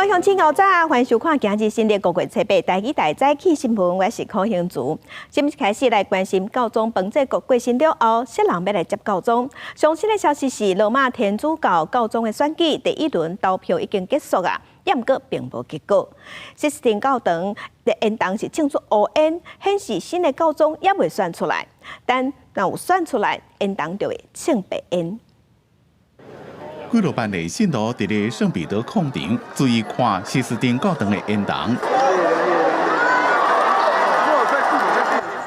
位鄉親，早，歡迎收看今日新曆5月7日台語台早起新聞，我是柯興竹。先開始來關心教宗方濟各過身了後，啥人欲來接教宗？上新的消息是，羅馬天主教教宗的選舉第一輪投票已經結束啊，毋過並無結果。西斯廷教堂的煙囱是衝出烏煙，顯示新的教宗猶未選出來。但若有選出來，煙囱就會衝白煙。幾落萬的信徒佇咧聖彼得廣場，注意看西斯廷教堂的煙囱。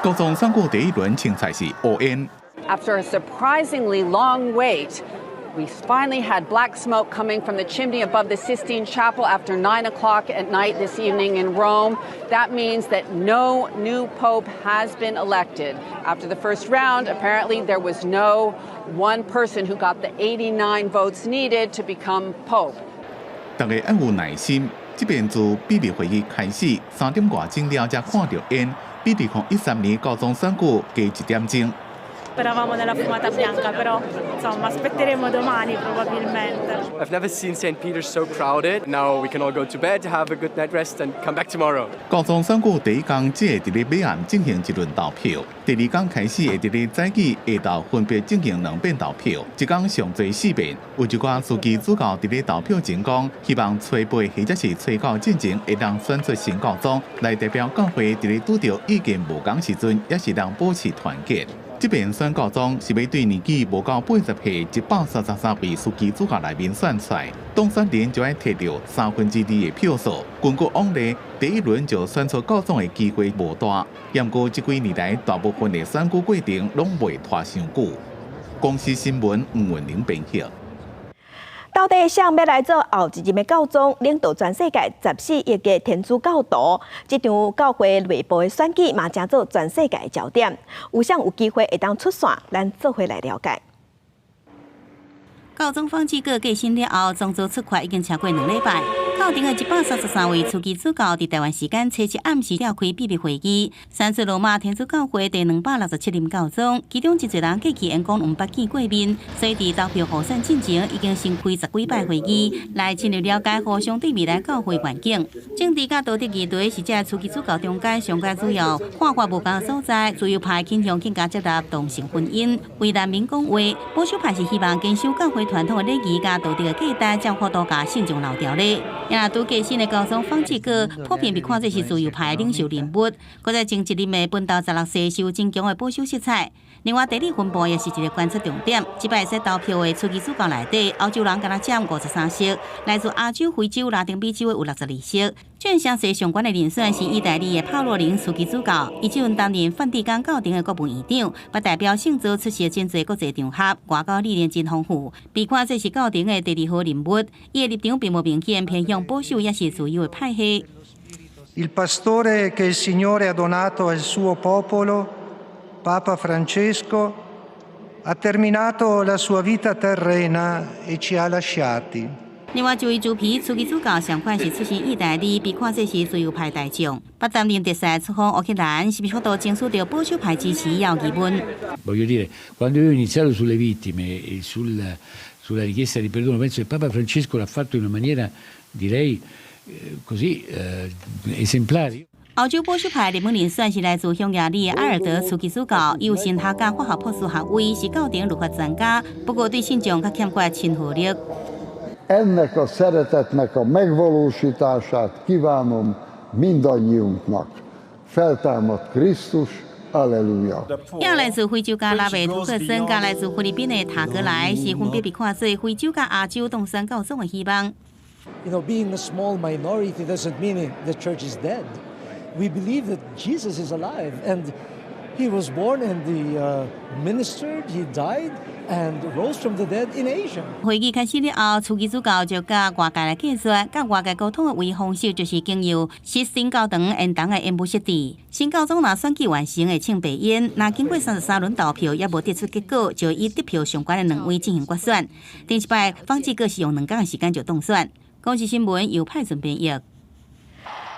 教宗選舉第一輪凊彩是烏煙。 After a surprisingly long wait, we finally had black smoke coming from the chimney above the Sistine Chapel after 9 o'clock at night this evening in Rome. That means that no new pope has been elected. After the first round, apparently there was no one person who got the 89 votes needed to become pope. 大家愛有耐心，這邊自秘密會議開始，3點外鐘了才看著煙，比2013年教宗選舉加一點鐘。 Speravamo nella fumata bianca, però insomma aspetteremo domani probabilmente. I've never seen St. Peter's so crowded. Now we can all go to bed, have a good night rest, and come back tomorrow. 教宗選舉第一工只會佇咧尾暗進行一輪投票，第二工開始會佇咧早起、下晝分別進行兩遍投票，一工上濟四遍。有一寡樞機主教佇咧投票前講，希望初八或者是初九進前會當選出新教宗，來代表教會佇咧拄著意見無仝時陣，也是能保持團結。這遍選教宗是欲對年紀無夠80歲133位樞機主教內面選出來，當選人就愛提著2/3的票數。根據往例，第一輪就選出教宗的機會無大。毋過這幾年來，大部分的選舉過程攏袂拖傷久。公視新聞吳文玲編譯。到底誰欲來做後一任的教宗，領導全世界14億个天主教徒？這場教會內部的選舉嘛，成做全世界的焦點。有誰有機會會當出線？咱做伙來了解。教宗方濟各過身了後，宗座出缺已經超過2禮拜。教廷的133位樞機主教佇台灣時間初七暗時召開秘密會議，選出羅馬天主教會第267任教宗。其中真濟人過去演講毋捌見過面，所以佇投票予選進前已經先開十幾擺會議，來深入了解互相對未來教會願景。政治佮道德議題是這樞機主教中間上蓋主要看法無仝的所在。自由派傾向更加接納同性婚姻，為難民講話；保守派是希望堅守教會傳統的禮儀佮道德的價值，將幅度共信眾留牢咧。若拄過身的教宗方濟各，普遍被看作是自由派的領袖人物，閣在前一任的本篤十六世受真強的保守色彩。另外，地理分布也是一个觀察重點。這擺會使投票的樞機主教內底，歐洲人敢若佔53席，來自亞洲、非洲、拉丁美洲的有62席。這聲勢上懸的人選是意大利的帕羅林樞機主教，伊這陣擔任梵蒂岡教廷的國務院長，捌代表聖座出席真濟國際場合，外交歷練真豐富，被看作是教廷的第二號人物。伊的立場並無明顯偏向保守，抑是自由的派系。 Il pastore che il Signore ha donato al suo popolo, Papa Francesco, ha terminato la sua vita terrena e ci ha lasciati. 另外，就伊朱皮樞機主教上款是出身意大利，被看作是自由派大將。捌擔任特使出訪烏克蘭，是毋是法度爭取著保守派支持，也有疑問。 Voglio dire, quando io ho iniziato sulle vittime e sulla richiesta di perdono, penso che Papa Francesco l'ha fatto in una maniera, direi, così, esemplare. 歐洲保守派熱門人選是來自匈牙利的埃爾德樞機主教，伊有神學佮法學博士學位，是教廷律法專家。不過對信眾較欠缺親和力。 Ennek a szeretetnek a megvalósítását kívánom mindannyiunknak. Feltámadt Krisztus, Alleluja! 也來自非洲加納的圖克森，佮來自菲律賓的塔格萊，是分別被看作非洲佮亞洲當選教宗的希望。 Being a small minority doesn't mean the church is dead. We believe that Jesus is alive and he was born and he ministered, he died and rose from the dead in Asia. 會議開始了後，樞機主教就佮外界來解說，佮外界溝通的唯一方式就是經由西斯廷教堂煙囱的煙霧設置。新教宗若選舉完成會衝白煙，若經過33輪投票猶無得出結果，就以得票上懸的兩位進行決選。頂一擺方濟各是用2工的時間就當選。公視新聞由派順編譯。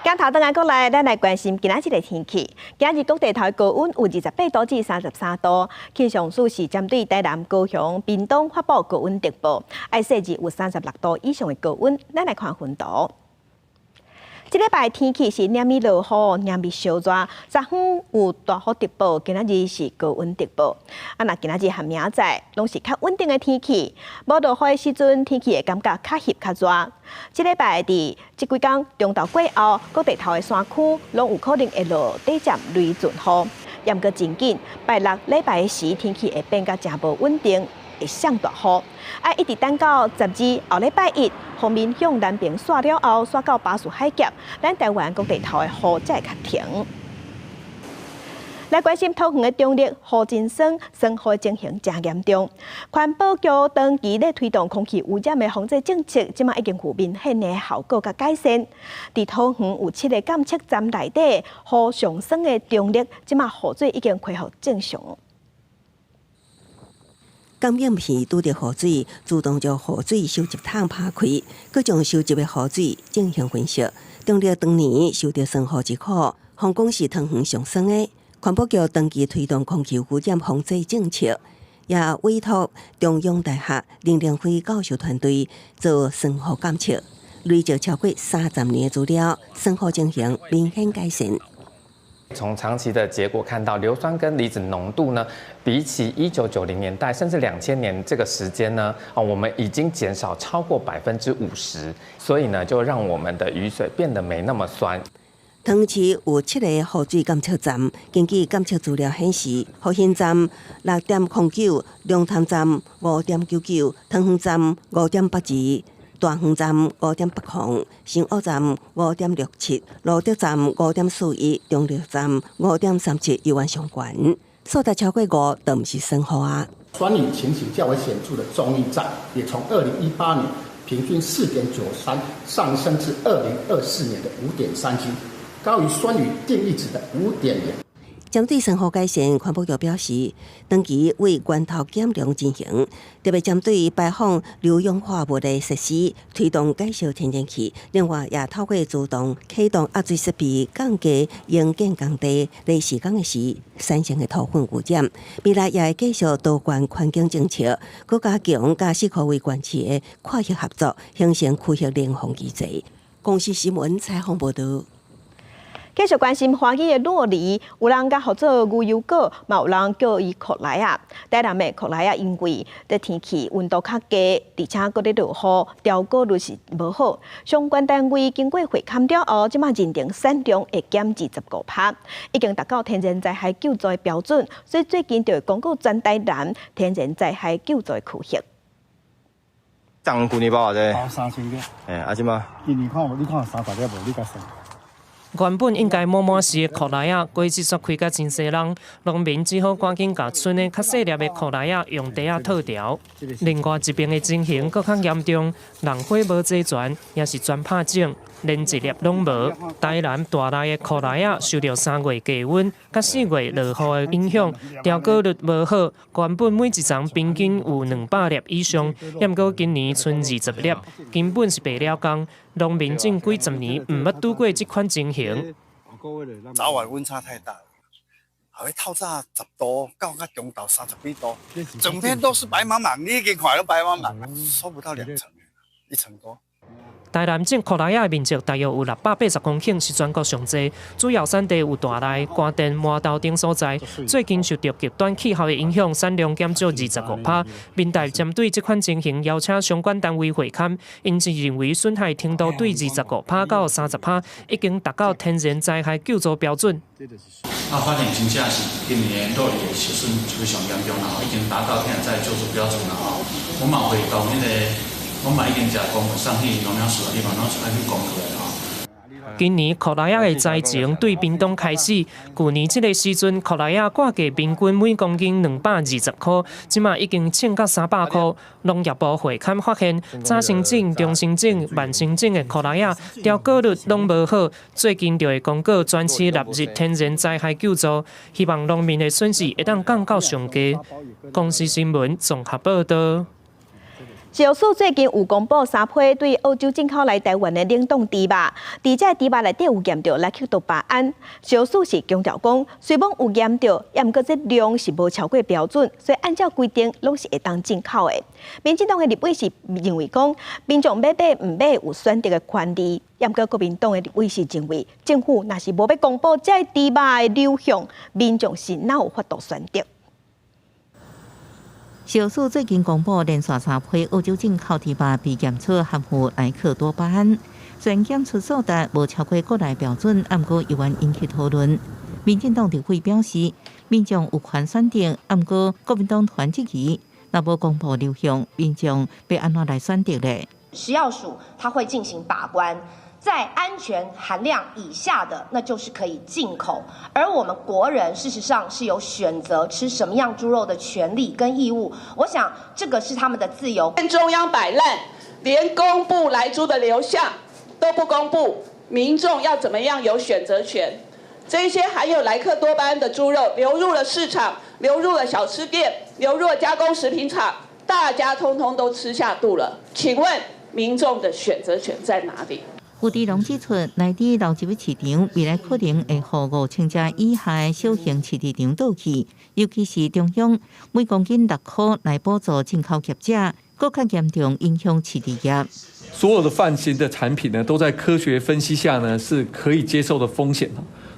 鏡頭轉來過來，咱來關心今仔日的天氣。今日各地頭高溫有28度至33度，氣象署是針對台南、高雄、屏東發布高溫特報，愛設置有36度以上的高溫。咱來看雲圖。這禮拜天氣是連續落雨，連續燒熱，昨昏有大雨特報，今仔日是高溫特報。啊，若今仔日和明仔載攏是較穩定的天氣，無落雨的時陣，天氣會感覺較翕較熱。這禮拜佇這幾工中晝過後，各地頭的山區攏有可能會落短暫雷陣雨。毋過真緊，拜六禮拜時天氣會變甲誠無穩定，會上大雨。啊，一直等到12後禮拜一，鋒面向南邊徙了後，徙到巴士海峽，咱台灣各地頭的雨才會較停。來關心桃園的中壢雨真酸，酸雨情形誠嚴重。環保局長期咧推動空氣污染的防治政策，這馬已經有明顯的效果佮改善。佇桃園有七個監測站內底，雨上酸的中壢，這馬雨水已經恢復正常。感應器拄著雨水，自動將雨水收集桶拍開，閣將收集的雨水進行分析。中壢當年受著酸雨之苦，風講是桃園上酸的。環保局長期推動空氣污染防治政策，也委託中央大學林良輝教授團隊做酸雨監測，累積超過30年的資料，酸雨情形明顯改善。從長期的結果看到，硫酸根離子濃度呢，比起1990年代甚至2000年這個時間呢，啊，我們已經減少超過50%，所以呢，就讓我們的雨水變得沒那麼酸。桃園市有七個雨水監測站，根據監測資料顯示，復興站6.09，龍潭站5.99，桃園站5.82，大園站5.80，新屋站5.67，蘆竹站5.41，中壢站5.37，猶原上懸，數值超過五，就毋是酸雨啊。酸雨情形較為顯著的中壢站，也從2018年平均4.93上升至2024年的5.37。高於酸雨定義值的5.0。針對酸雨改善，環保局表示，長期為源頭減量進行，特別針對排放硫氧化物的設施，推動改燒天然氣。另外，也透過自動啟動壓水設備，降低營建工地佇施工的時產生的土粉污染。未來也會繼續多元環境政策，閣加強佮四箍位縣市的跨域合作，形成區域聯防機制。公視新聞採訪報導。繼續關心華語的酪梨，有人共號做牛油果，嘛有人叫伊苦荞仔。台南的苦荞仔，因為佇天氣溫度較低，而且閣咧落雨，掉果率是無好。相關單位經過會勘了後，這馬認定產量會減25%，已經達到天然災害救助的標準，所以最近就會公告全台南天然災害救助區域。昨舊年包偌濟？包3000粒。欸，啊這馬？今年看無，你看有30粒無？你共算。原本應該滿滿是的苦荞仔，果子煞開甲真濟人，農民只好趕緊共賰的較細粒的苦荞仔用袋仔套牢。另外一邊的情形閣較嚴重，人火無齊全，也是全拍種，連一粒攏無。台南大內的苦荞仔受著3月低溫、佮4月落雨的影響，掉果率無好。原本每一叢平均有200粒以上，毋過今年賰20粒，根本是白了工。農民這幾十年毋捌拄過這款情形。早晚溫差太大了，後透早10度到較中晝30幾度，整片都是白茫茫，你已經看到白茫茫，收不到兩成，一成多。台南種苦荞仔的面積大約有680公頃，是全國上濟。主要產地有大內、關店、饃頭等所在。最近受著極端氣候的影響，產量減少25%。民代針對這款情形，邀請相關單位會勘，𪜶是認為損害程度對25%到30%，已經達到天然災害救助標準。啊，發現真正是今年酪梨的受損非常嚴重啦，已經達到天然災害救助標準啦吼。我嘛會同彼個。我嘛已經食公文送去農糧署，希望農署愛去公告的吼。今年苦荞仔的災情對屏東開始，舊年這个時陣苦荞仔掛價平均每公斤220箍，這馬已經衝到300箍。農業部會勘發現，早生種、中生種、慢生種的苦荞仔掉果率攏無好，最近就會公告全市納入天然災害救助，希望農民的損失會當降到上低。公視新聞綜合報導。食藥署最近有公布三批對澳洲進口來台灣的冷凍豬肉，佇這豬肉內底有驗著萊克多巴胺。食藥署是強調講，雖罔有驗著，也毋過這量是無超過標準，所以按照規定攏是會當進口的。民進黨的立委是認為講，民眾欲買毋買有選擇的權利，也毋過國民黨的立委是認為，政府若是無欲公布這豬肉的流向，民眾是哪有法度選擇？食藥署最近公布連續三批澳洲進口豬肉被檢出含有萊克多巴胺，雖然檢出數值無超過國內標準，毋過猶原引起討論。民進黨立委表示，民眾有權選擇，毋過國民黨團質疑，若無公布流向，民眾欲按怎來選擇咧？食藥署它會進行把關，在安全含量以下的，那就是可以進口。而我們國人事實上是有選擇吃什麼樣豬肉的權利跟義務。我想這個是他們的自由。中央擺爛，連公布萊豬的流向都不公布，民眾要怎麼樣有選擇權？這些含有萊克多巴胺的豬肉流入了市場，流入了小吃店，流入了加工食品廠，大家通通都吃下肚了。請問民眾的選擇權在哪裡？有豬農指出，萊豬流入市場，未來可能會予5000隻以下的小型飼豬場倒去，尤其是中央每公斤6箍來補助進口業者，閣較嚴重影響飼豬業。所有的放心的產品呢，都在科學分析下呢，是可以接受的風險。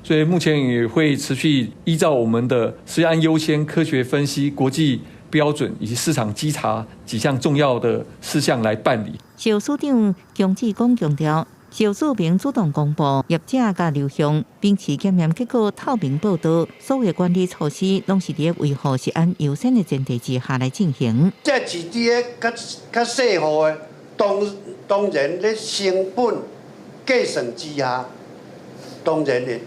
所以目前也會持續依照我們的食安優先、科學分析、國際標準以及市場稽查幾項重要的事項來辦理。食藥署長姜志剛強調，食藥署明主動公布業者佮流向，秉持檢驗結果透明報導，所有管理措施攏是佇維護食安優先的前提之下來進行。這飼豬的較較細戶的，當當然咧成本計算之下，當然會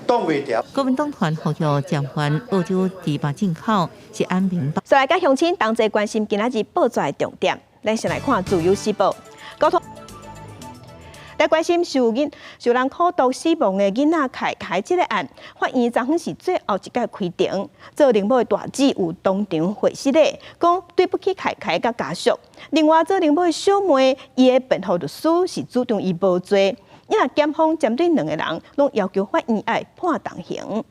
擋袂牢。國民黨團呼籲暫緩澳洲豬肉進口，是安民。再來佮鄉親同齊關心今仔日報紙的重點，咱先來看《自由時報》。交通來關心受囡受人苦毒死亡的囡仔凱凱這個案，法院昨昏是最後一擺開庭，做靈母的大姊有當場會失禮，講對不起凱凱佮家屬。另外，做靈母的小妹，伊的辯護律師是主張伊無罪，因為檢方針對兩個人，攏要求法院愛判重刑。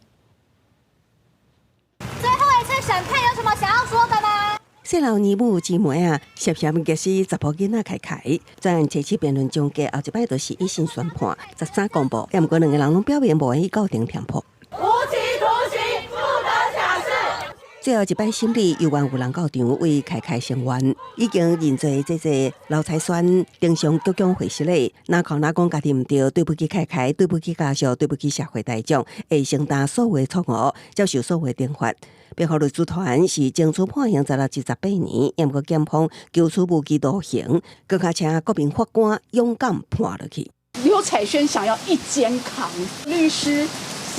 最後一次審判有什麼想要說的嗎？細老年母姊妹啊，涉嫌虐死查埔囡仔凱凱，專案提起辯論終結，後一擺就是一審宣判，13公布，也毋過兩個人攏表明無願意到庭聽判。無期徒刑，不得假釋。最後一擺審理，猶原有人到場為凱凱聲援，已經認罪的姐姐劉彩萱登上國講會失禮，若講若講家己毋對，對不起凱凱，對不起家屬，對不起社會大眾，會承擔所有的錯誤，接受所有的懲罰。辯護律師團是爭取判刑16至18年，毋過檢方求處無期徒刑，閣較請國民法官勇敢判落去。劉彩萱想要一肩扛，律師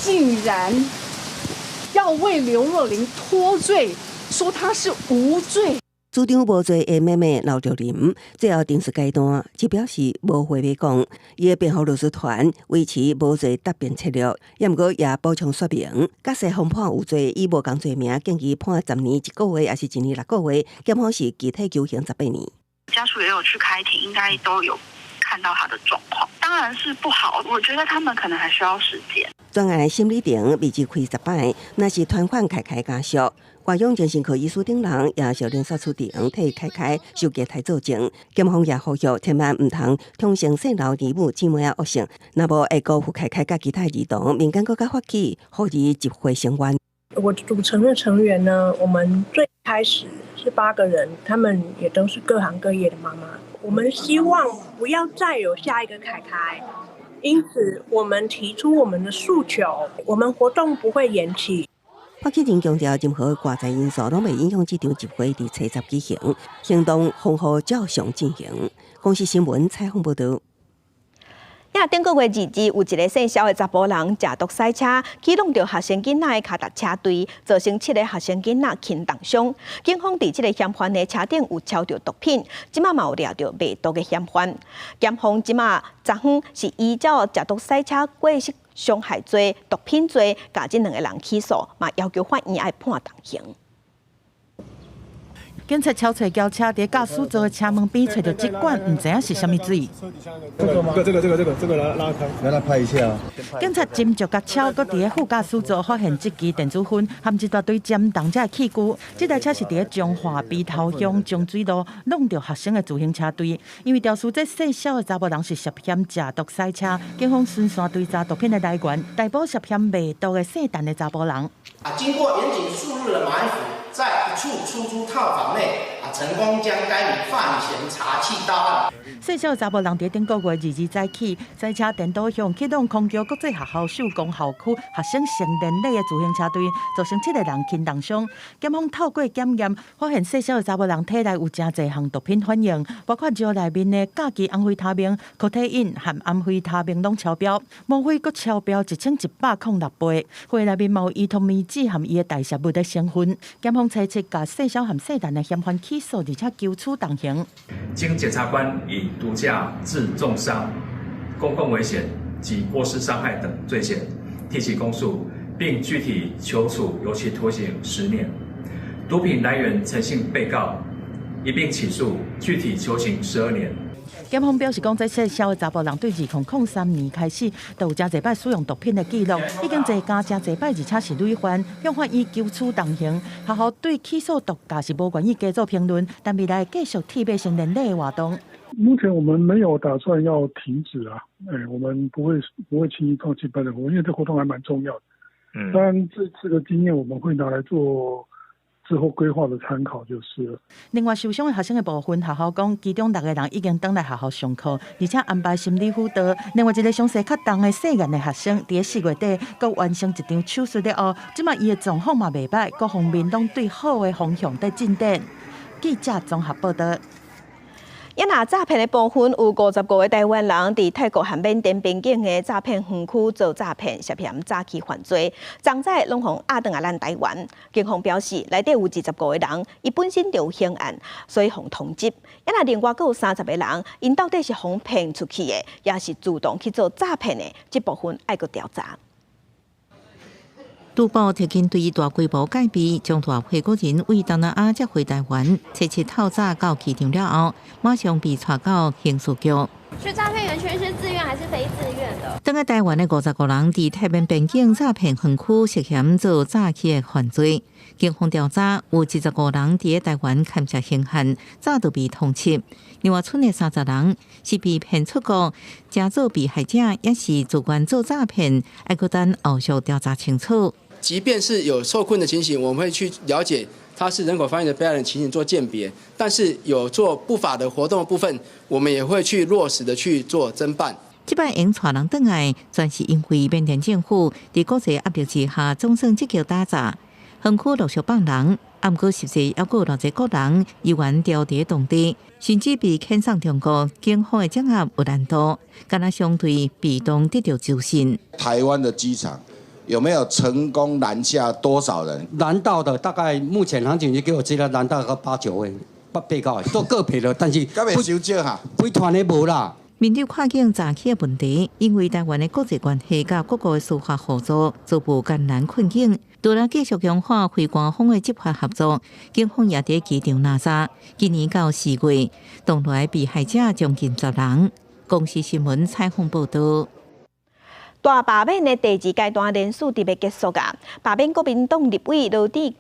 竟然要為劉若琳脫罪，說她是無罪。主張無罪的妹妹劉若琳，最後陳述階段只表示無話欲講。伊的辯護律師團維持無罪答辯策略，也毋過也補充說明，假使方判有罪，以無仝罪名，建議判10年1個月，抑是1年6個月，檢方是具體求刑18年。家屬也有去開庭，應該都有看到他的狀況，當然是不好。我覺得他們可能還需要時間。專案審理庭未只開10擺，若是傳喚凱凱家屬。外養精神科醫師等人也受連續出庭替凱凱收集台作證，檢方也呼籲千萬毋通寵幸細老兒母姊妹仔惡性，若無會辜負凱凱佮其他兒童，民間閣較發起呼籲集會聲援。我組成的成員呢，我們最開始是8個人，他們也都是各行各業的媽媽。我們希望不要再有下一個凱凱，因此我們提出我們的訴求，我們活動不會延期。發起人強調，任何外在因素攏袂影響這場集會佇初十舉行，行動風雨照常進行。公視新聞採訪報導。呀，頂個月22有一個姓蕭的查埔人食毒駛車，去挵著學生囡仔的跤踏車隊，造成七个學生囡仔輕重傷。警方佇這个嫌犯的車頂有抄著毒品，這馬嘛有掠著賣毒的嫌犯。檢方這馬昨昏是依照食毒駛車過失傷害罪、毒品罪，共這兩个人起訴，嘛要求法院愛判重刑。警察超揣轎車佇駕駛座的車門邊揣著這罐，毋知影是啥物水。這個嗎？這個這個這個這個拉拉開，讓他拍一下。警察斟酌共抄，閣佇咧副駕駛座發現這支電子薰含一大堆占重這器具。這台車是佇咧彰化埤頭鄉中水路挵著學生的自行車隊，因為調查這細小的查某人是涉嫌食毒賽車，警方循線追查毒品的來源，逮捕涉嫌賣毒的姓陳的查埔人。啊，經過嚴謹數日的埋伏，在一處出租套房內，啊，成功將該名犯嫌查緝到案。細小查埔人佇頂個月22早起，賽車顛倒向去挵虹橋國際學校秀光校區學生成年禮的自行車隊，造成七個人輕重傷。檢方透過檢驗，發現細小的查埔人體內有誠濟項毒品反應，包括尿內面的甲基安非他命、可體因和安非他命攏超標，嗎啡閣超標1106倍。血內面嘛有依托咪酯和伊的代謝物的成分。檢方揣七共細小和細陳的嫌犯起訴，而且求處重刑。經檢察官以毒駕致重傷、公共危險及過失傷害等罪嫌提起公訴，並具體求處有期徒刑10年。毒品來源陳姓被告一併起訴，具體求刑12年。檢方表示，講這細小的查埔人對2003年開始，就有誠濟擺使用毒品的記錄，已經坐監誠濟擺，而且是累犯，向法院求處重刑。學校對起訴毒駕是無願意加做評論，但未來繼續鐵馬成年禮的活動。目前我們沒有打算要停止啊，哎，我們不會輕易放棄辦這個活動，因為這活動還蠻重要的。當然，這次的經驗我們會拿來做之後規劃的參考就是了。另外，受傷的學生的部分，學校講，其中六個人已經轉來學校上課，而且安排心理輔導。另外一個傷勢較重的細漢的學生，佇4月底閣完成一場手術了後，這擺伊的狀況嘛袂䆀，各方面攏對好的方向佇進展。記者綜合報道。也若詐騙的部分，有55個台灣人佇泰國和緬甸邊境的詐騙園區做詐騙，涉嫌詐欺犯罪，昨早攏予押轉來咱台灣。警方表示，內底有25個人，伊本身就有刑案，所以予通緝。也若另外閣有30個人，𪜶到底是予騙出去的，抑是主動去做詐騙的，這部分愛閣調查。杜報特勤隊大規模戒備，將大批國人對東南亞接回台灣。初七透早到機場了後，馬上被帶到刑事局。去詐騙園區是自願還是非自願的？轉來台灣的55個人，佇泰緬邊境詐騙園區涉嫌做詐欺的犯罪。警方調查，有25人佇台灣欠下刑案，早就被通緝。另外，賰的30人是被騙出國，成做被害者，抑是自願做詐騙，愛閣等後續調查清楚。即便是有受困的情形，我們會去了解他是人口販運的被害人情形做鑑別，但是有做不法的活動的部分，我們也會去落實的去做偵辦。這擺會帶人轉來，全是因為緬甸政府佇國際壓力之下，總算積極打詐，園區陸續放人，毋過實際猶閣有偌濟國人猶原牢佇當地，甚至被遣送中國，警方的掌握有難度，敢若相對被動得著資訊。台灣的機場有沒有成功攔下多少人？攔到的大概目前航警局給我資料攔到個八九位，被告都個別的，但是不少哈，規團的無啦。面對跨境詐欺的問題，因為台灣的國際關係佮各國的司法合作逐步艱難困境，除了繼續強化非官方的執法合作，警方也佇機場攔查。今年到4月，當來被害者將近10人。公視新聞採訪報道。大罷免的第二階段連署佇欲結束啊！罷免國民黨立委羅智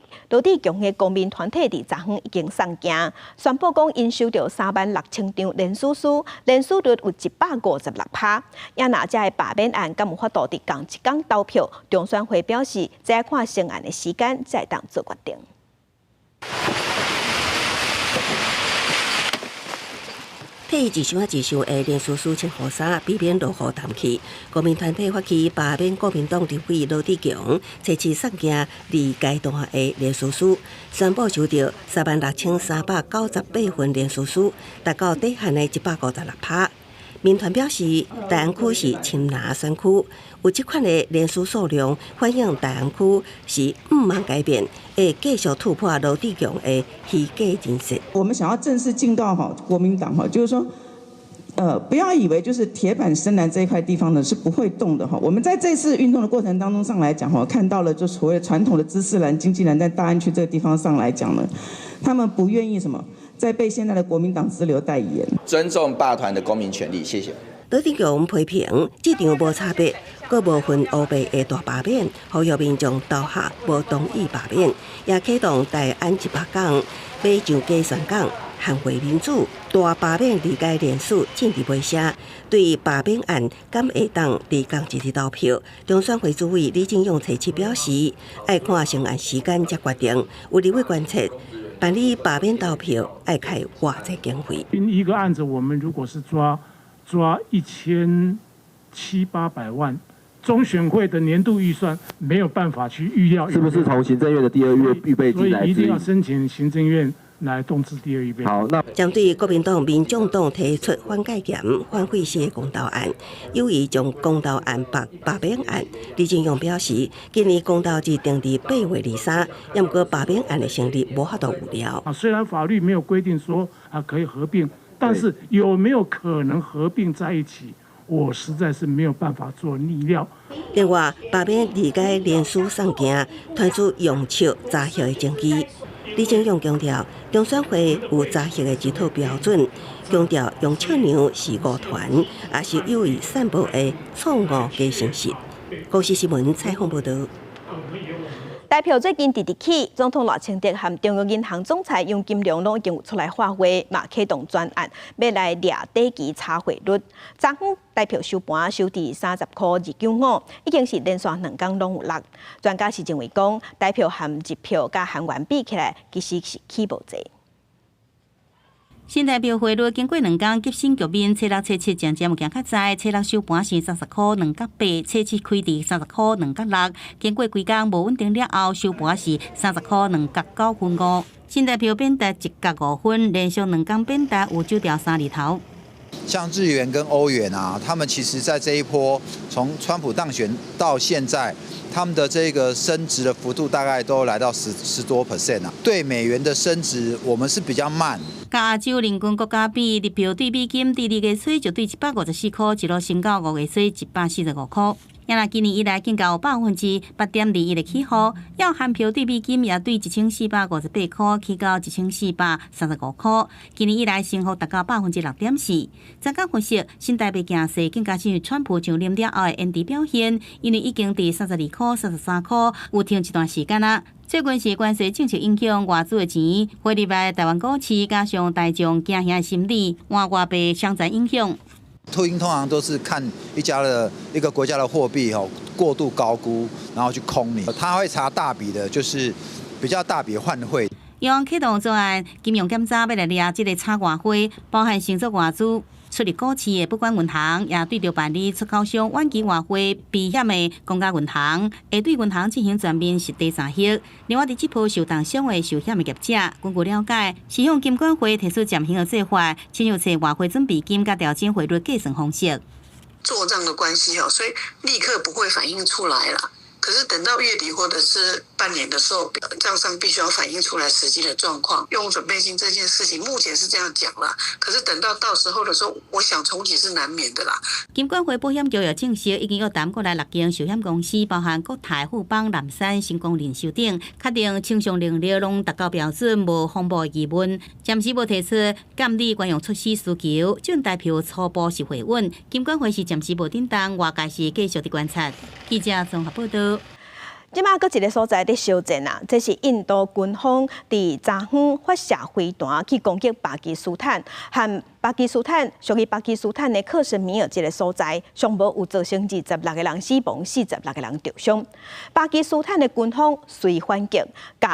強的公民團體佇昨昏已經送件，宣布講𪜶收著36,000張連署書，連署率有156%。也若這个罷免案敢有法度佇仝一工投票？中選會表示，這愛看成案的時間，才會當做決定。替一箱一箱的連署書穿雨衫，避免落雨澹去。公民團體發起罷免國民黨立委羅智強，初七送件二階段的連署書，宣布收著36,398份連署書，達到底線的156%。民團表示，大安區是深藍選區，有這款的連署數量，反映大安區是毋茫改變，會繼續突破羅智強的虛假人設。我們想要正式進到哈國民黨哈，就是說，不要以為就是鐵板深藍這一塊地方呢是不會動的哈。我們在這次運動的過程當中上來講哈，看到了就所謂傳統的知識藍、經濟藍在大安區這個地方上來講呢，他們不願意什麼再被現在的國民黨支流代言。尊重罷團的公民權利，謝謝。呂振強批評這場無差別、閣無分黑白的大罷免，呼籲民眾投下無同意罷免，也啟動大安100工欲上街宣講捍衛民主。大罷免二階連署政治袂聲，對罷免案敢會當佇仝一日投票。中選會主委李進勇初七表示，愛看成案時間才決定。有立委關切，辦理罷免投票愛開偌濟經費？一個案子，我們如果是抓一千七八百萬，中選會的年度預算沒有辦法去預料，是不是從行政院的第二月預備進來？所以一定要申請行政院來動支第二預備。好，那針對國民黨、民眾黨提出反戒嚴、反廢死的公投案，有意將公投案綁罷免案。李進勇表示，今年公投日定佇8月23，毋過罷免案的成立無法度預料。啊，雖然法律沒有規定說啊可以合併。但是有沒有可能合併在一起？我實在是沒有辦法做逆料。另外，罷免二階連署送件，傳出用笑查核的證據。李進勇強調，中選會有查核的一套標準，強調楊巧娘是誤傳，也是有意散布的錯誤假信息。公視新聞採訪報導。台票最近直直起，總統賴清德和中央銀行總裁楊金龍攏已經有出來喊話，嘛啟動專案，欲來掠短期差匯率。昨昏台票收盤收佇30.295塊，已經是連續兩工攏有落。專家是認為講，台票和日票佮韓元比起來，其實是起無濟。新台幣匯率經過兩工急升局面，初六、初七漸漸有行較濟，初六收盤是30.28塊，初七開佇30.26塊。經過規工無穩定了後，收盤是30.29.5塊。新台幣貶值1角5分，連續兩工貶值有少掉三字頭。像日元跟歐元啊，他們其實在這一波從川普當選到現在，他們的這個升值的幅度大概都來到十多 percent 啊。對美元的升值，我們是比較慢。佮亞洲鄰近國家比，日票對美金佇二月初就對154塊，一路升到5月初145塊。也若今年以來，更加有8.21%的起伏。要韓票對美金也對1458塊，起到1435塊。今年以來升幅達到6.4%。專家分析，新台幣走勢更加是川普上任了後的延遲表現，因為已經佇32塊、33塊有停一段時間啦。最近是關稅政策影響外資的錢匯入來台灣股市，加上大眾驚嚇的心理，換外幣雙層影響。禿鷹通常都是看一家的一個國家的貨幣吼過度高估，然後去空你。他會查大筆的，就是比較大筆換匯。央行啟動專案金融檢查，欲來掠這个炒外匯，包含承做外資出入股市的不管銀行，也對著辦理出口商遠期外匯避險的公家銀行，會對銀行進行全面實地查核。另外，佇這波受重傷的壽險的業者，根據了解，是向金管會提出暫行的做法，親像揣外匯準備金佮調整匯率計算方式。做帳的關係哦，所以立刻不會反映出來啦。可是等到月底或者是半年的時候，帳上必須要反映出來實際的狀況。用準備金這件事情，目前是這樣講啦。可是等到到時候的時候，我想衝擊是難免的啦。金管會保險局也證實，已經約談國內六間壽險公司，包含國泰、富邦、南山、星光人壽等，確定清償能力攏達到標準，無風暴疑問，暫時無提出監理專用措施需求。新台票初步是回穩，金管會是暫時無震動，外界是繼續佇觀察。記者綜合報導。這馬閣一个所在佇燒戰啊！這是印度軍方佇昨昏發射飛彈去攻擊巴基斯坦，和巴基斯坦屬於巴基斯坦的克什米爾這个所在，上無有造成26个人死亡，46个人著傷。巴基斯坦的軍方隨反擊，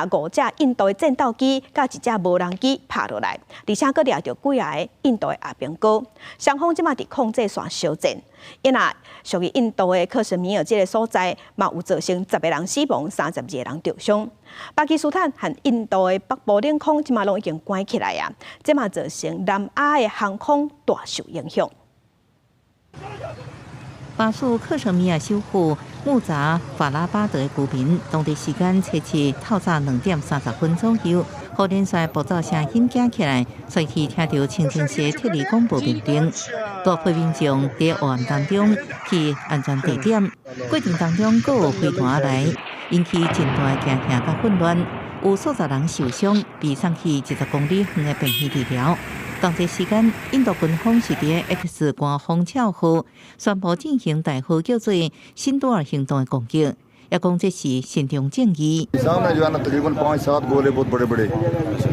共五隻印度的戰鬥機佮一隻無人機拍落來，而且閣掠著幾个印度的阿兵哥。雙方這馬佇控制線燒戰。因若屬於印度的克什米爾這个所在，嘛有造成10个人死亡，32个人著傷。巴基斯坦和印度的北部領空這馬攏已經關起來啊，這嘛造成南亞的航空大受影響。巴屬克什米爾首府穆扎法拉巴德的居民，當地時間初七透早2點30分左右，予連續爆炸聲響驚起來，隨去聽著清真寺撤離廣播命令，大批民眾佇黑暗當中去安全地點。過程當中，閣有飛彈來，引起真大驚嚇佮混亂，有數十人受傷，被送去20公里遠的病院治療。同一時間，印度軍方是佇 X 官方帳號宣布進行代號叫做“辛多爾行動”的攻擊，也講這是伸張正義。 सामने जो है ना तकरीबन पाँच सात गोले बहुत बड़े बड़े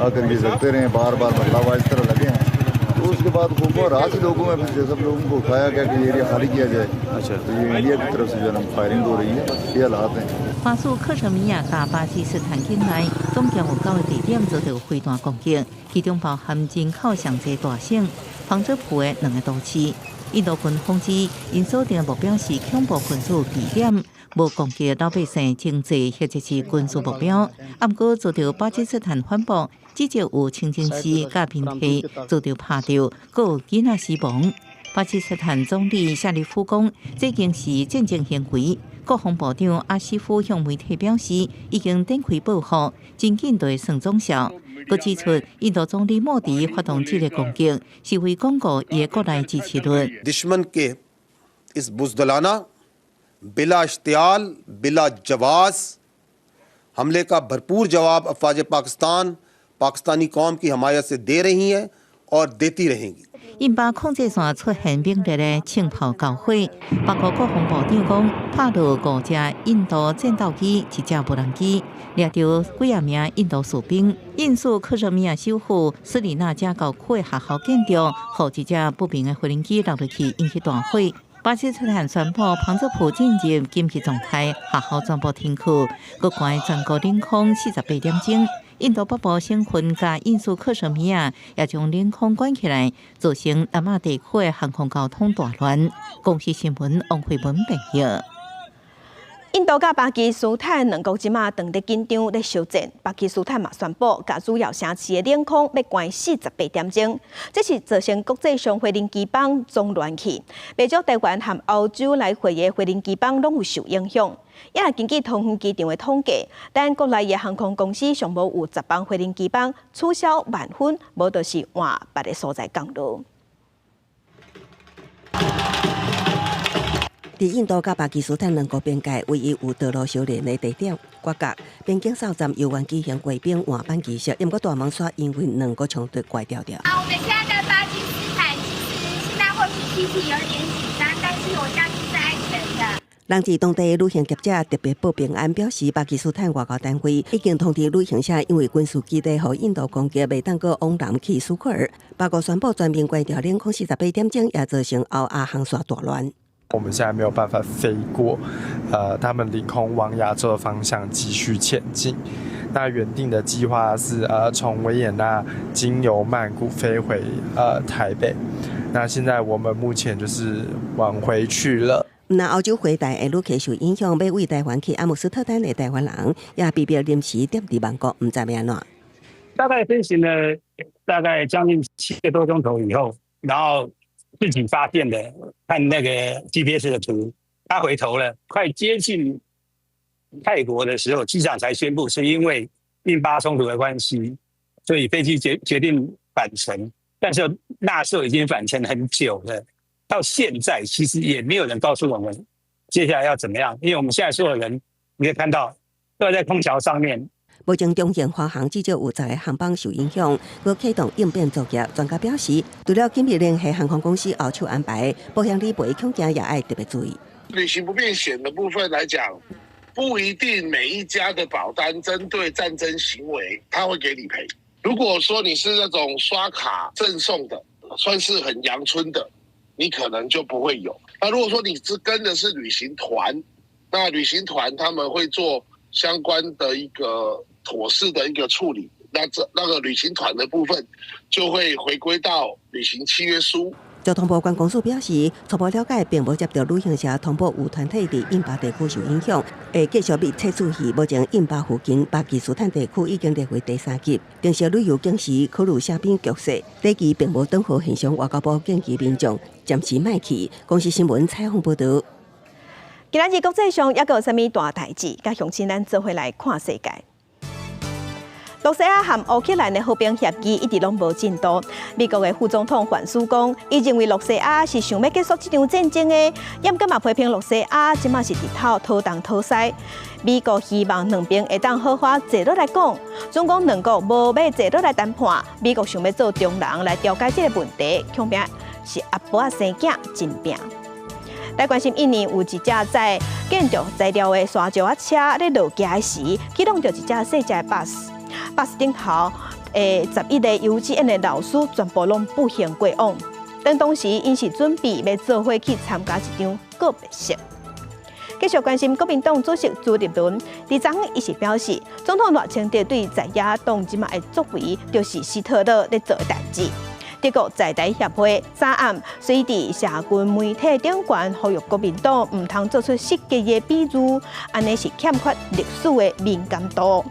आकर के गिरते रहे, बार बार मतलब इस तरह लगे हैं। तो उसके बाद वो रात लोगों में फिर सब लोगों को उठाया गया कि एरिया खाली किया जाए। अच्छा, तो ये इंडिया की तरफ से जो है ना फायरिंग हो रही है, ये हालात हैं。巴蘇克什米亞佮巴基斯坦境內總共有九个地點遭著飛彈攻擊，其中包含人口上濟大省旁遮普的兩个都市。印度軍方指，𪜶鎖定的目標是恐怖分子據點，無攻擊老百姓經濟或者是軍事目標。啊，毋過遭著巴基斯坦反駁，指責有清真寺佮民地遭著拍著，閣有囡仔死亡。巴基斯坦總理夏立夫講，這已經是戰爭行為。國防部長阿西夫向媒體表示，已經展開報復，真緊就會算總數。閣指出，印度總理莫迪發動這个攻擊，是為鞏固伊的國內支持率。 दुश्मन के इस बुज़दिलाना बिला इश्तिआल बिला जवाज़ हमले का भरपूर जवाब अफवाज पाकिस्तान पाकिस्तानी कौम की हमायत से दे रही हैं और देती रहेंगी。印巴控制線出現猛烈的槍炮交火，包括國防部長講，拍落五隻印度戰鬥機、一隻無人機，掠著幾仔名印度士兵。印屬克什米亞首府斯里那加郊區的學校建築，予一隻不明的飛行機落入去，引起大火。巴基斯坦宣布旁遮普進入緊急狀態，學校全部停課，閣關全國領空48點鐘。印度北部省份佮印屬克什米亞也將領空關起來，造成南亞地區的航空交通大亂。公視新聞王慧文編譯。印度佮巴基斯坦兩國這馬當咧緊張咧相戰，巴基斯坦嘛宣布，共主要城市的領空欲關48點鐘，這是造成國際上飛行機班總亂去，袂少台灣和歐洲來回的飛行機班攏有受影響。也根據桃園機場的統計，咱國內的航空公司上無有10班飛行機班取消萬分，無就是換別个所在降落。佇印度佮巴基斯坦兩國邊界，唯一有道路相連的地點，國界邊境哨站猶原舉行官兵換班儀式，毋過大門卻因為兩國衝突關掉掉。啊，我們現在在巴基斯坦，其實現在或許心情有點緊張，但是我相信是安全的。人佇當地旅行業者特別報平安，表示巴基斯坦外交單位已經通知旅行社，因為軍事基地予印度攻擊，袂當閣往南去蘇克爾。巴國宣布全面關掉領空48點鐘，也造成歐亞航線大亂。我們現在沒有辦法飛過，他們領空往亞洲的方向繼續前進。那原定的計劃是，從維也納經由曼谷飛回台北。那現在我們目前就是往回去了。那歐洲回台的旅客受影響，欲對台灣去阿姆斯特丹的台灣人也被迫臨時踮佇曼谷，毋知欲按怎。大概飛行了大概將近7個多鐘頭以後，然後自己發現的，看那個 GPS 的圖，他回頭了，快接近泰國的時候，機長才宣布是因為印巴衝突的關係，所以飛機決定返程。但是那時候已經返程很久了，到現在其實也沒有人告訴我們接下來要怎麼樣，因為我們現在所有人你可以看到都在空橋上面。目前中航、華航至少有10個航班受影響，閣啟動應變作業。專家表示，除了緊密聯繫航空公司後手安排，保險理賠恐驚也愛特別注意。旅行不便險的部分來講，不一定每一家的保單針對戰爭行為，他會給理賠。如果說你是那種刷卡贈送的，算是很陽春的，你可能就不會有。那如果說你是跟的是旅行團，那旅行團他們會做相關的一個妥適的一個處理，那這那個旅行團的部分就會回歸到旅行契約書。交通部觀光署表示，初步了解，並無接著旅行社通報有團體佇印巴地區受影響，會繼續密切注意。目前印巴附近巴基斯坦地區已經列為第三級，定時旅遊警示考慮啥邊局勢，短期並無斷貨現象。外交部建議民眾暫時莫去。公視新聞採訪報導。今仔日國際上猶閣有啥物大代誌？佮鄉親咱做伙來看世界。羅西亞和烏克蘭的和平協議一直攏無進度。美國的副總統范斯講，伊認為羅西亞是想欲結束這場戰爭的，毋過嘛批評羅西亞這馬是佇頭拖東拖西。美國希望兩邊會當好好坐落來講，總講兩國無欲坐落來談判，美國想欲做中人來調解這个問題，恐驚是阿婆仔生囝真拚。來關心印尼有一隻載建築材料的沙石仔車咧落橋時，去挵著一隻細隻的巴士，巴士頂頭11個幼稚園的老師全部攏不幸過往。當當時𪜶是準備欲做伙去參加一場告別式。繼續關心國民黨主席朱立倫，佇昨昏伊是表示，總統賴清德對在野黨這馬的作為，就是希特勒咧做的代誌。德國在台協會昨暗隨佇社群媒體頂懸呼籲國民黨毋通做出失格的比喻，按呢是欠缺歷史的敏感度。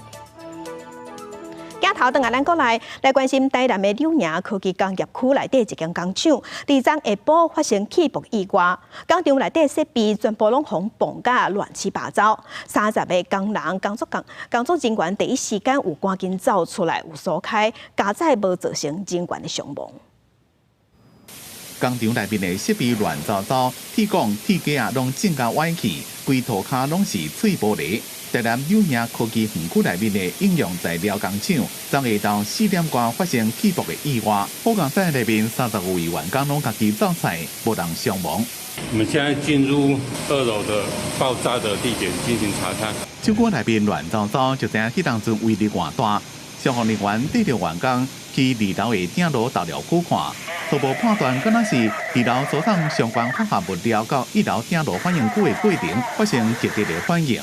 鏡頭轉來咱國內來關心台南的柳營科技工業區內底一間工廠，佇昨下晡發生氣爆意外，工廠內底設備全部攏予爆甲亂七八糟，30個工人工作人員第一時間有趕緊走出來，有疏開，佳哉無造成人員的傷亡。工廠內面的設備亂糟糟，鐵管、鐵架仔攏整甲歪去，規塗跤攏是碎玻璃。台南柳營科技園區內面的應用材料工廠，昨下晝4點外發生氣爆的意外，好佳哉內面35位員工攏家己走出，無人傷亡。我們現在進入二樓的爆炸的地點進行查看。廠區內面亂糟糟，就知影彼當陣威力偌大。消防人員帶著員工去二樓的頂樓投料區看，初步判斷，敢若是二樓輸送相關化學物料到一樓頂爐反應區的過程發生劇烈的反應。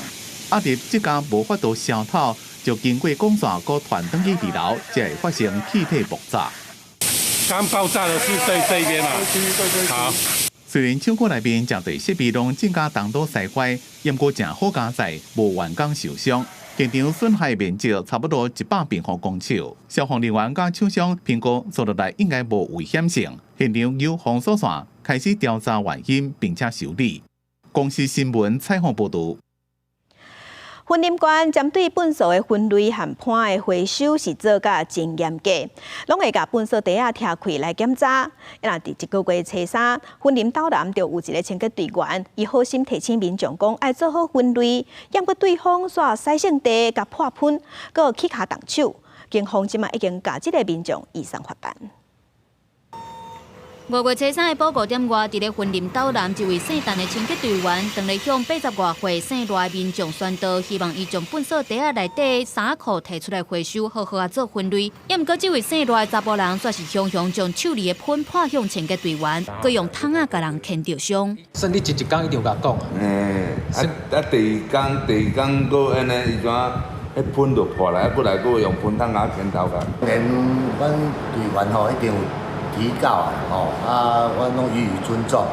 壓力這家無法度消透，就經過管線閣傳轉去二樓，才會發生氣體爆炸。剛爆炸的是對這邊嘛？好。雖然廠區內面誠濟設備攏整甲東倒西歪，毋過誠好佳哉，無員工受傷。現場損害面積差不多100平方公尺。消防人員佮廠商評估，做落來應該無危險性。現場由封鎖線開始調查原因，並且修理。公視新聞採訪報導。雲林縣針對糞埽的分類和盤的回收是做甲真嚴格，攏會共糞埽袋仔拆開來檢查。若佇這個月初三，雲林斗南就有一个清潔隊員，伊好心提醒民眾講愛做好分類，毋過對方煞使性地共潑噴，閣起跤動手。警方這馬已經共這个民眾移送法辦。5月初三下晡5點外，佇咧雲林斗南一位姓陳的清潔隊員，當咧向80外歲姓賴的民眾宣導，希望伊將糞埽袋仔內底衫褲提出來回收，好好仔做分類。抑毋過，這位姓賴的查埔人，煞是雄雄將手裡的噴潑向清潔隊員，閣用桶仔共人牽著傷。算你前一工一定有共講。欸，啊啊！第二工，第二工閣按呢，伊怎？彼噴就破來，啊，閣來閣用噴筒共我牽頭殼。連阮隊員吼一定有提告啊，吼啊，阮攏予以尊重。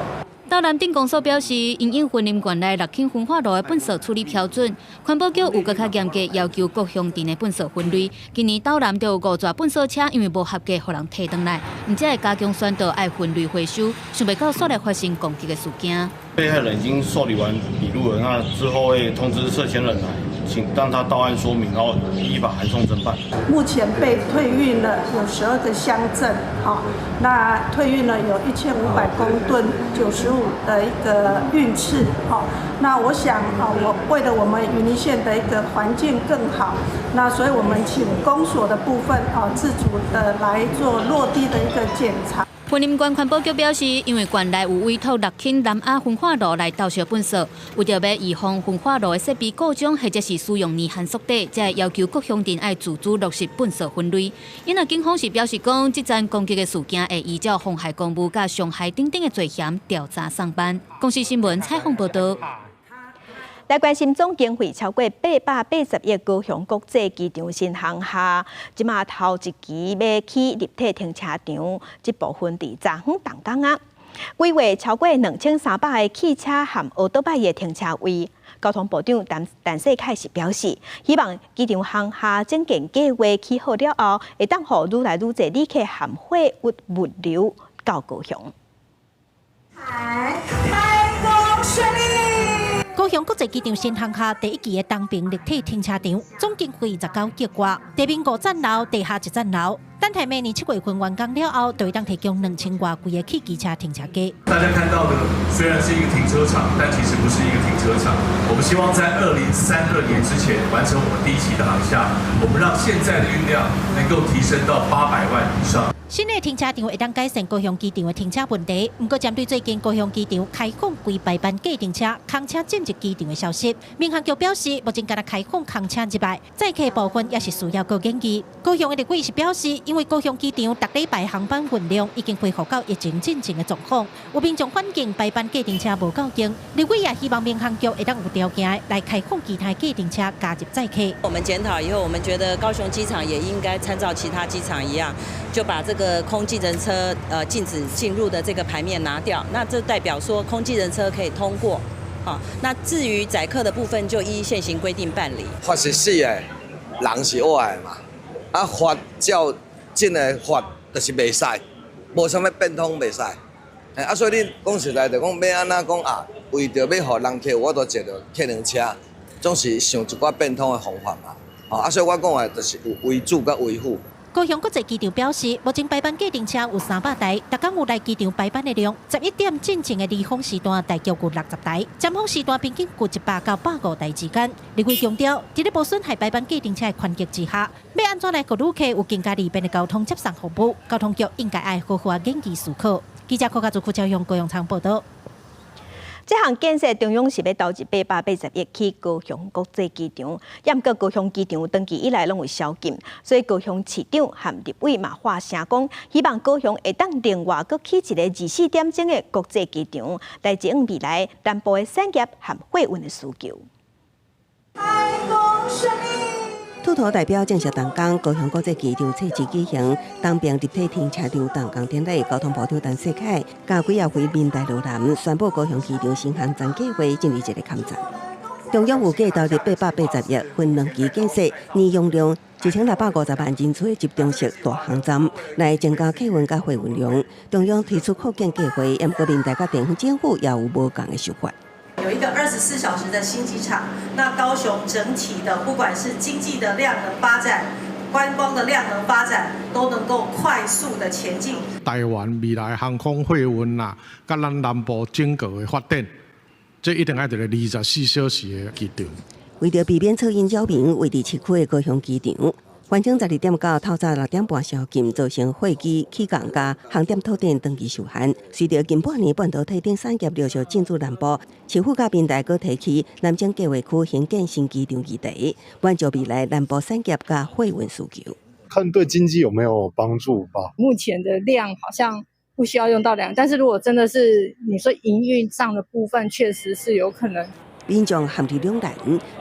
斗南鎮公所表示，因應雲林縣內六輕焚化爐的糞埽處理標準，環保局有閣較嚴格要求各鄉鎮的糞埽分類。今年斗南就有五座糞埽車因為無合格，予人提轉來，毋才會加強宣導愛分類回收，想袂到煞來發生攻擊的事件。被害人已經受理完筆錄了，那之後會通知涉嫌人來，請讓他到案說明，然後依法函送偵辦。目前被退運了有12個鄉鎮，好，那退運了有1500公噸95的一個運次，好，那我想啊，我為了我們雲林縣的一個環境更好，那所以我們請公所的部分啊，自主的來做落地的一個檢查。雲林縣環保局表示，因為縣內有委託六輕南亞焚化爐來投燒糞埽，為著欲預防焚化爐的設備故障或者是使用年限縮短，才會要求各鄉鎮愛自主落實糞埽分類。因為警方是表示講，這樁攻擊的事件會依照妨害公務佮傷害等等的罪嫌調查送辦。公視新聞採訪報導。來關心總經費超過880億高雄國際機場新航廈，這馬頭一期欲起立體停車場，這部分佇昨昏動工啊。規劃超過2300個汽車和歐多拜的停車位。交通部長陳陳世凱是表示，希望機場航廈整建計劃起好了後，會當予愈來愈濟旅客和貨物物流到高雄。開工順利。高雄國際機場新航廈第一期的東平立體停車場，總經費19億外，地面五層樓，地下一層樓。等待明年7月份完工了後，就會當提供2000外櫃的汽機車停車格。大家看到的雖然是一個停車場，但其實不是一個停車場。我們希望在2032年之前完成我們第一期的航廈，我們讓現在的運量能夠提升到800萬以上。新的停車場會當改善高雄機場的停車問題，毋過針對最近高雄機場開放規排班計程車、空車進入機場的消息，民航局表示，目前干焦開放空車入來，載客部分也是需要閣研議。高雄的立委是表示，因為高雄機場逐禮拜航班運量已經恢復到疫情進前的狀況，有民眾反映排班計程車無夠用，立委也希望民航局會當有條件來開放其他計程車加入載客。我們檢討以後，我們覺得高雄機場也應該參照其他機場一樣，就把這個空計程車禁止進入的這個牌面拿掉，那這代表說空計程車可以通過，好，那至於載客的部分就依現行規定辦理。法是死的，人是活的嘛，啊法照這个法就是袂使，無啥物變通袂使，啊所以你講實在就講欲按怎講啊，為著欲予人客有法度坐著客人車，總是想一寡變通的方法嘛，啊所以我講的就是有為主佮為輔。高雄國際機場表示，目前排班計程車有300台，逐工有來機場排班的量，11點進前的離峰時段大約有60台，尖峰時段平均有100到150台之間。立委強調，佇咧無損害排班計程車的權益之下，欲按怎來予旅客有更加利便的交通接送服務，交通局應該愛好好研究思考。記者柯家祖、傅超雄、高雄場報道。這項建設中央是欲投資880億去高雄國際機場，也毋過高雄機場長期以來攏有宵禁，所以高雄市長和立委嘛發聲講，希望高雄會當另外閣起一个24點鐘的國際機場，來接應未來南部的產業和貨運的需求。兔頭代表正式動工，高雄國際機場初期舉行東平立體停車場動工典禮，交通部長陳世凱佮幾仔位民代羅南宣布高雄機場新航站計劃進入一个坎站。中央預計投入880億，分兩期建設，年容量1650萬人次的集中式大航站，來增加客運佮貨運量。中央推出擴建計劃，毋過民代佮地方政府也有無仝的想法。有一個24小時的新機場，那高雄整體的不管是經濟的量能發展、觀光的量能發展，都能夠快速的前進。台灣未來航空貨運啦，佮咱南部整個的發展，這一定愛一个24小時的機場。為著避免噪音擾民，位佇市區的高雄機場，完成12點到透早6點半宵禁，造成貨機起降佮航點套點長期受限。隨著近半年半導體等產業陸續進駐南部，市府佮民代閣提起南靖計劃區興建新機場議題，滿足未來南部產業佮貨運需求。看對經濟有沒有幫助吧。目前的量好像不需要用到兩，但是如果真的是你說營運上的部分，確實是有可能。民眾陷入兩難，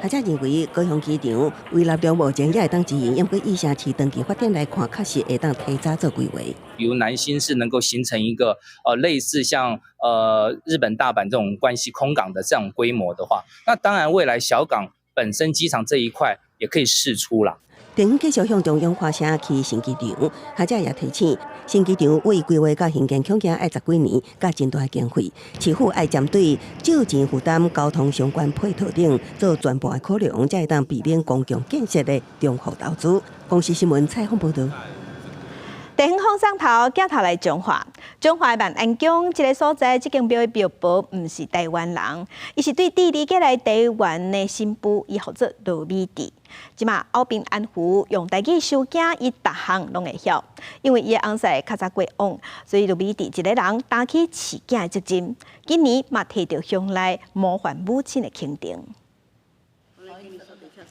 學者認為高雄機場維納量目前也會當經營，毋過以城市長期發展來看，確實會當提早做規劃。比如南新是能夠形成一個類似像日本大阪這種關西空港的這種規模的話，那當然未來小港本身機場這一塊也可以釋出啦。地方繼續向中央發聲起新機場，學者也提醒，新機場為規劃佮興建恐驚愛十幾年，佮真大經費，市府愛針對借錢負擔、交通相關配套等做全部的考量，才會當避免公共建設的重複投資。公視新聞採訪報導。地方放送頭鏡頭來彰化，彰化萬安宮這个所在，這間廟的廟婆毋是台灣人，伊是對智利過來台灣的新婦，伊號做羅美智。這馬敖平安福用台語收驚，伊逐項攏會曉。因為伊的翁婿較早過往，所以羅美智一个人擔起飼囝的責任。今年嘛提著鄉內模範母親的肯定。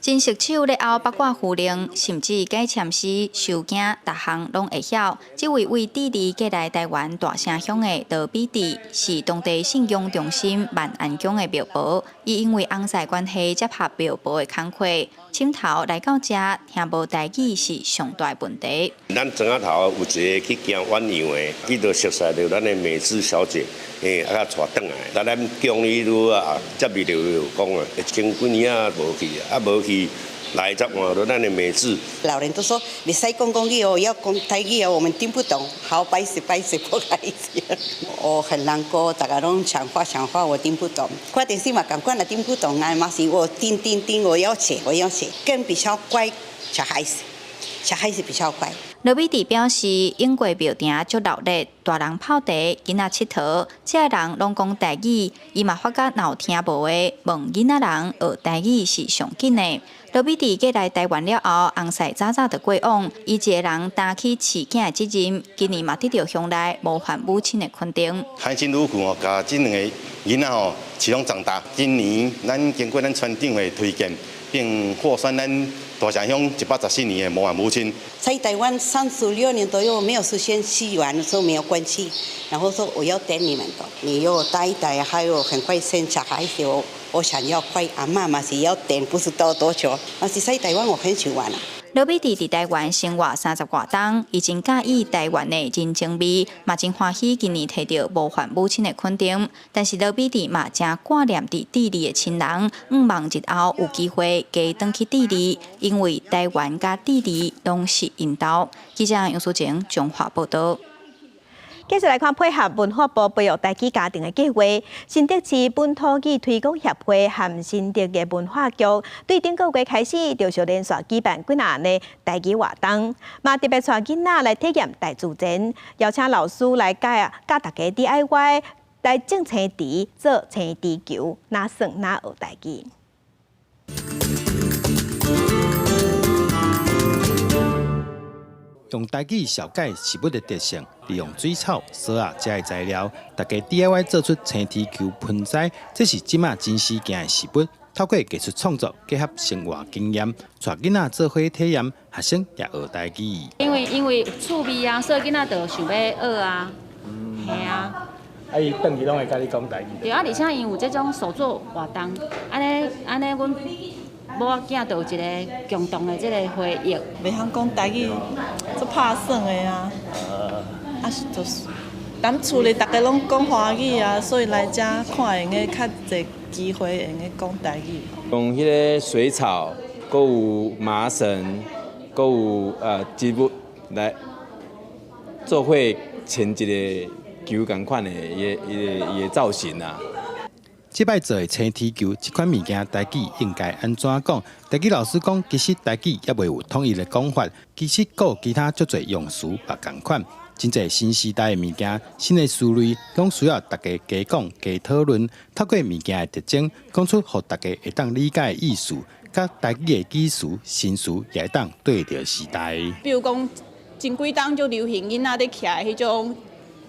真熟手咧拗八卦符令，甚至解簽詩、收驚，逐項攏會曉。這位為智利過來台灣大城鄉的羅比蒂，是當地信仰中心萬安宮的廟婆。伊因為翁婿關係接合廟婆的工課，枕頭來到遮聽無台語是上大問題。咱莊仔頭有一个去行遠洋的，去著熟似著咱的美姿小姐，嘿，啊，共帶轉來。咱咱宮里愈啊接袂著講啊，前幾年啊無去，啊無去，來才換著咱的美智。老人都說袂使講國語哦，要講台語哦，我們聽不懂。好，歹勢歹勢，不好意思。我很難過，大家攏講話講話，我聽不懂。看電視嘛，共款也聽不懂啊，嘛是我聽聽聽，我要學，我要學，更比較乖，小孩子，小孩子比較乖。羅美智表示，英國廟埕足鬧熱，大人泡茶，囡仔𨑨迌，這个人攏講台語，伊嘛發覺若有聽無的，問囡仔人學台語是上緊的。羅美智過來台灣了後，翁婿早早就過往，伊一个人擔起飼囝的責任，今年嘛得著鄉內模範母親的肯定。含辛茹苦哦，共這兩個囡仔吼飼攏長大。今年咱經過咱村長的推薦，並獲選咱大城鄉114年的模範母親。在台灣36年左右沒有時間去玩的時候沒有關係，然後說我要等你們的，你又帶一帶，還有很快生小孩子，我想要快，阿媽嘛是要等，不知道多久。但是在台灣我很喜歡啊。羅美智佇台灣生活30外冬，伊真佮意台灣的人情味，嘛真歡喜今年提著模範母親的肯定。但是羅美智嘛真掛念佇智利的親人，向望日後有機會加轉去智利，因為台灣佮智利攏是𪜶兜。記者楊淑靜彰化報導。繼續來看配合文化部培育台語家庭的計劃，新竹市本土語推廣協會和新竹的文化局對頂個月開始，就是連續舉辦幾若的台語活動，嘛特別帶囡仔來體驗大自然，邀請老師來教教大家 DIY 來種青池、做青池球，哪耍哪學台語。用台語紹介食物的特性，利用水草、索仔這的材料，大家 DIY 做出青池球盆栽，這是這馬真時行的食物。透過藝術創作結合生活經驗，帶囡仔做伙體驗，學生也學台語。因為趣味啊，所以囡仔就想欲學啊，係啊。啊，伊轉去攏會佮你講台語。對啊，而且𪜶有這種手作活動，按呢按呢，阮某仔囝就有一個共同的這個回憶。袂曉講台語，足拍算的啊。啊，就是，咱厝裡逐家攏講華語啊，所以來遮看會用得較濟機會會用得講台語。用彼个水草，閣有麻繩，閣有植物來做伙穿一個球仝款的伊个造型啊。這擺做的青池球，這款物件台語應該按怎講？台語老師講，其實台語猶未有統一的講法，其實閣有其他足濟用詞嘛仝款。真濟新時代的物件、新的思維，攏需要大家加講、加討論。透過物件的特徵，講出予大家會當理解的意思，佮台語的語詞、新詞也會當對著時代。比如講，前幾冬就流行囡仔咧騎的彼種。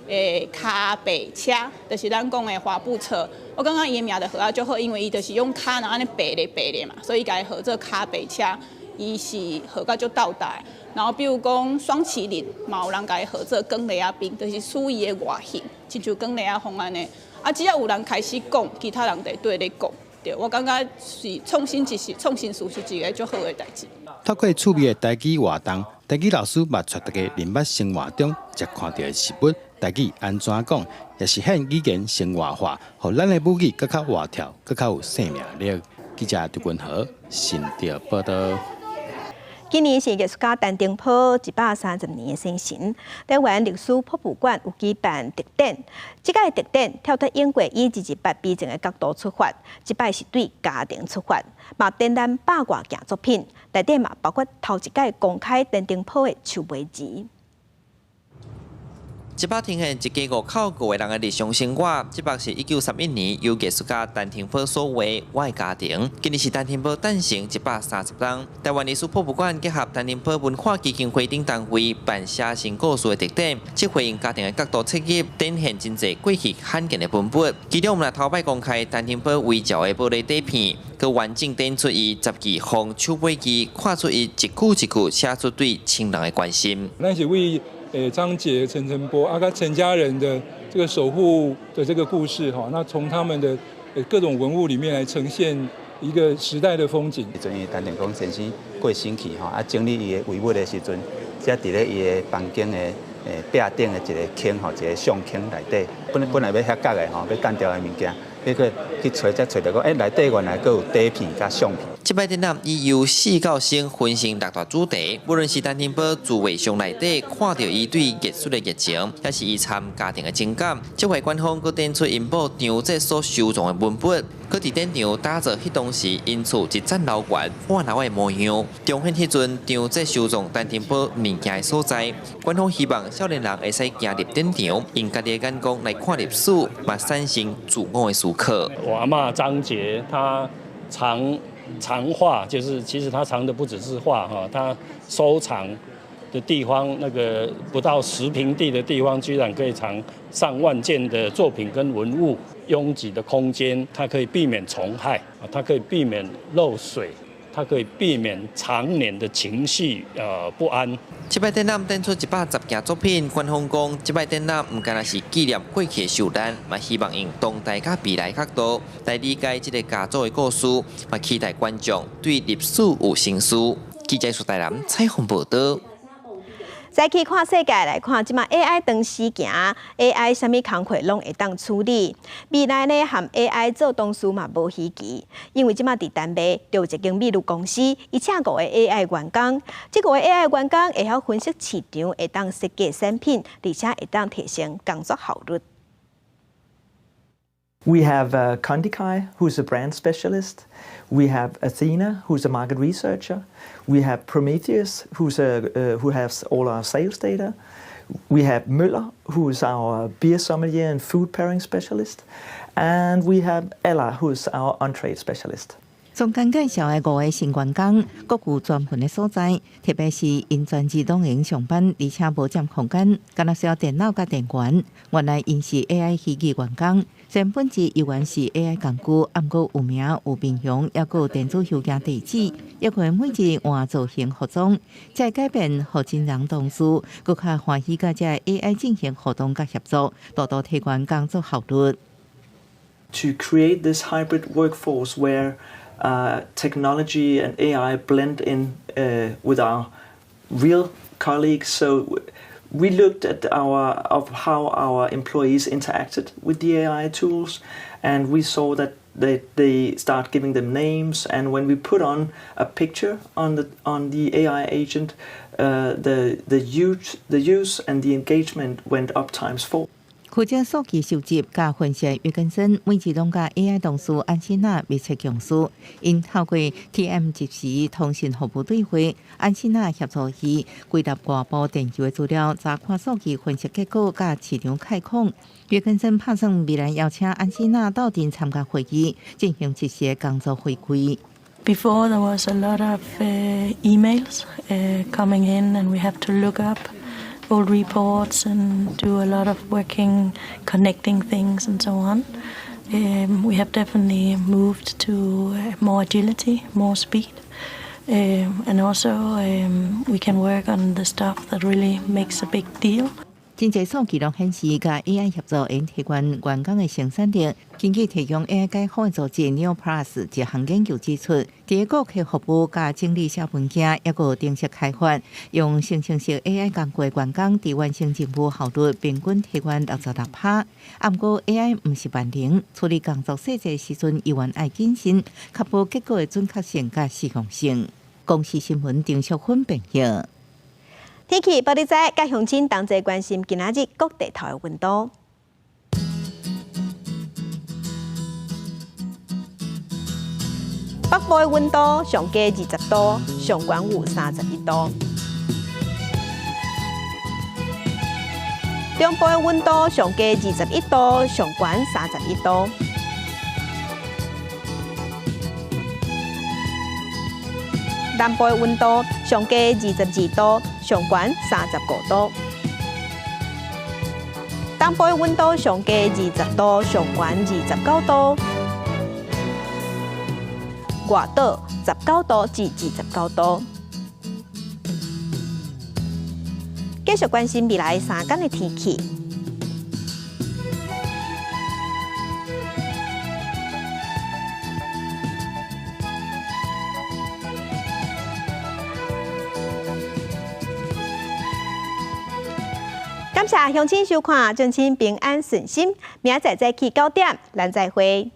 跤爬車，就是咱講的滑步車。我感覺伊的名就號啊足好，因為伊就是用跤然後按呢爬咧爬咧嘛，所以共伊號做跤爬車。伊是號甲足鬥大。然後比如講霜淇淋，嘛有人共伊號做捲螺仔冰，就是取伊的外形，親像捲螺仔風按呢。啊，只要有人開始講，其他人就會綴咧講。對，我感覺是創新，一是創新事是一个足好的代誌。透過趣味的台語活動，台語老師嘛帶大家認捌生活中才看著的食物。台語按怎講，也實現語言生活化，予咱的母語閣較活跳，閣較有生命力。記者張君豪新竹報導。今年是藝術家陳澄波130年的生辰，台灣歷史博物館有舉辦特展。這擺特展跳脫英國以228比前的角度出發，這擺是對家庭出發，嘛展覽百外件作品，內底嘛包括頭一擺公開陳澄波的手批字。這擺呈現一家五口五个人的日常生活。這幅是1931年由藝術家陳澄波所畫《我的家庭》。今年是陳澄波誕辰130冬。台灣歷史博物館結合陳澄波文化基金會等單位辦寫生故事的特展，這回用家庭的角度切入，展現真濟過去罕見的文物。其中，嘛頭擺公開陳澄波遺照的玻璃底片，閣完整展出伊十幾封手批字，看出伊一句一句寫出對親人的關心。咱是為張捷、陳澄波啊，佮陳家人的這個守護的這個故事哈，那從他們的各種文物裡面來呈現一個時代的風景。陣因陳定公先生過身去吼，啊整理伊的遺物的時陣，才佇咧伊的房間的壁頂的一个坑吼，一个相坑內底，本來欲遐角的吼，欲擲掉的物件，結果去揣才揣著講，內底原來閣有底片佮相片。這擺展覽以由死到生分成六大主題，無論是陳澄波自畫像內底看著伊對藝術的熱情，抑是伊參家庭的情感。這回館方閣展出𪜶某張節所收藏的文本，閣佇展場打造彼當時𪜶厝一層樓懸半樓的模樣，重現彼陣張節收藏陳澄波物件的所在。館方希望少年人會使行入展場，用家己的眼光來看歷史，嘛產生自我的思考。我阿嬤張節，她藏畫，就是其實他藏的不只是畫哈，他收藏的地方那個不到10平地的地方，居然可以藏上萬件的作品跟文物。擁擠的空間，它可以避免蟲害啊，它可以避免漏水，它可以避免常年的情緒不安。這擺展覽展出110件作品，官方講，這擺展覽毋干焦是紀念過去的受難，嘛希望用當代佮未來角度來理解這個家族的故事，嘛期待觀眾對歷史有省思。記者蘇台南採訪報導。再去看世界來看，這馬 AI 當時行，AI 啥物工課攏會當處理。未來呢，和 AI 做同事嘛無稀奇，因為這馬佇丹麥就有一間美祿公司，伊請五個 AI 員工，這五個 AI 員工會曉分析市場，會當設計產品，而且會當提升工作效率。 We have Kondikai, who's a brand specialist. We have Athena, who's a market researcher. We have Prometheus, who has all our sales data. We have Møller, who is our beer sommelier and food pairing specialist. And we have Ella, who is our on-trade specialist. 中間介紹的五个新員工，各有專門的所在，特別是𪜶全日攏會用上班，而且無佔空間，干焦需要電腦佮電源。原來𪜶是 AI 虛擬員工，雖然本質猶原是 AI 工具，毋過有名有面容，抑閣有電子郵件地址，抑會每日換造型服裝，這个改變予真人同事閣較歡喜佮這个 AI 進行互動佮協作，大大提懸工作效率。 To create this hybrid workforce where technology and AI blend in with our real colleagues. So we looked at our of how our employees interacted with the AI tools, and we saw that they start giving them names. And when we put on a picture on the AI agent, the use and the engagement went up times four. 負責數據收集佮分析約根森，每日攏佮 AI 同事安心娜密切共事。𪜶透過 TM 即時通訊服務對話，安心娜協助伊歸納外部電郵的資料，查看數據分析結果佮市場概況。約根森拍算未來邀請安心娜鬥陣參加會議，進行即時的工作回饋。 Before there was a lot of emails coming in, and we have to look up old reports and do a lot of working, connecting things and so on. We have definitely moved to more agility, more speed. And also we can work on the stuff that really makes a big deal. 真濟數據攏顯示，佮 AI 協作會提懸員工的生產力。根據提供 AI 解放的組織 Neo Plus 一項研究指出，佇顧客服務佮整理小文件，抑閣有程式開發，用生成式 AI 工具的員工，佇完成任務效率平均提懸66%。啊，毋過 AI 毋是萬能，處理工作細節時陣，猶原愛謹慎，確保結果的準確性佮適用性。公視新聞丁淑芬編譯。天氣報你知，佮鄉親同齊關心今仔日各地頭的溫度。北部的溫度上低20度，上懸有31度。中部的溫度上低21度，上懸31度。南部的溫度上低22度，上懸35度。東部的溫度上低20度，上懸29度。外島19度至29度。繼續關心未來3天的天氣。感謝鄉親收看，祝親平安順心。明仔載早起9點，咱再會。